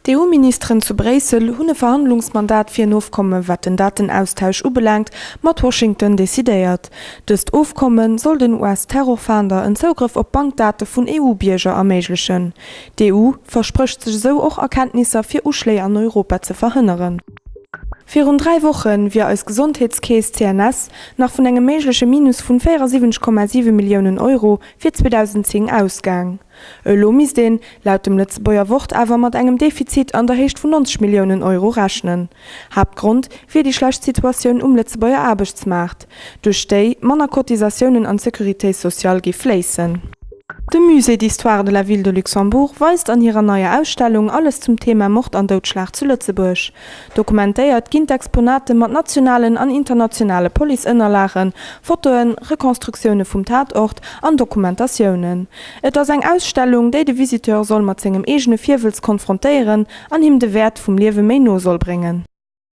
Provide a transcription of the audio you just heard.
D'EU-Ministeren zu Bréissel hunn e Verhandlungsmandat fir en Ofkomme wat den Datenaustausch ubelaangt mat Washington decidéiert. Dëst Ofkomme soll den US-Terrorfahnder en Zougrëff op d'Bankdate vun EU-Bierger erméiglechen. D'EU versprécht sech esou och Erkenntnisser fir Uschléi an Europa ze verhënneren. Virun 3 Woche wier eis Gesondheetskeess CNS nach vun engem méigleche Minus vun 74,7 Milliounen Euro fir 2010 ausgaang. Elo misst een, laut dem Lëtzebuerger Wort, awer mat engem Defizit an der Héicht vun 90 Milliounen Euro rechnen. Haaptgrond wier déi schlecht Situatioun um Lëtzebuerger Aarbechtsmaart, duerch déi manner Cotisatiounen an d'Sécurité sociale gi fléissen. De Musée d'Histoire de la Ville de Luxembourg weist an hirer neier Ausstellung alles zum Thema Mord an Doudschlag zu Lëtzebuerg. Dokumentéiert ginn d'Exponate mat nationalen an internationale Policeënnerlagen, Fotoen, Rekonstruktioune vum Tatort an Dokumentatiounen. Et ass eng Ausstellung, déi de Visiteur soll mat sengem eegene Virwëlz konfrontéieren an him de Wäert vum Liewe méi no soll bréngen.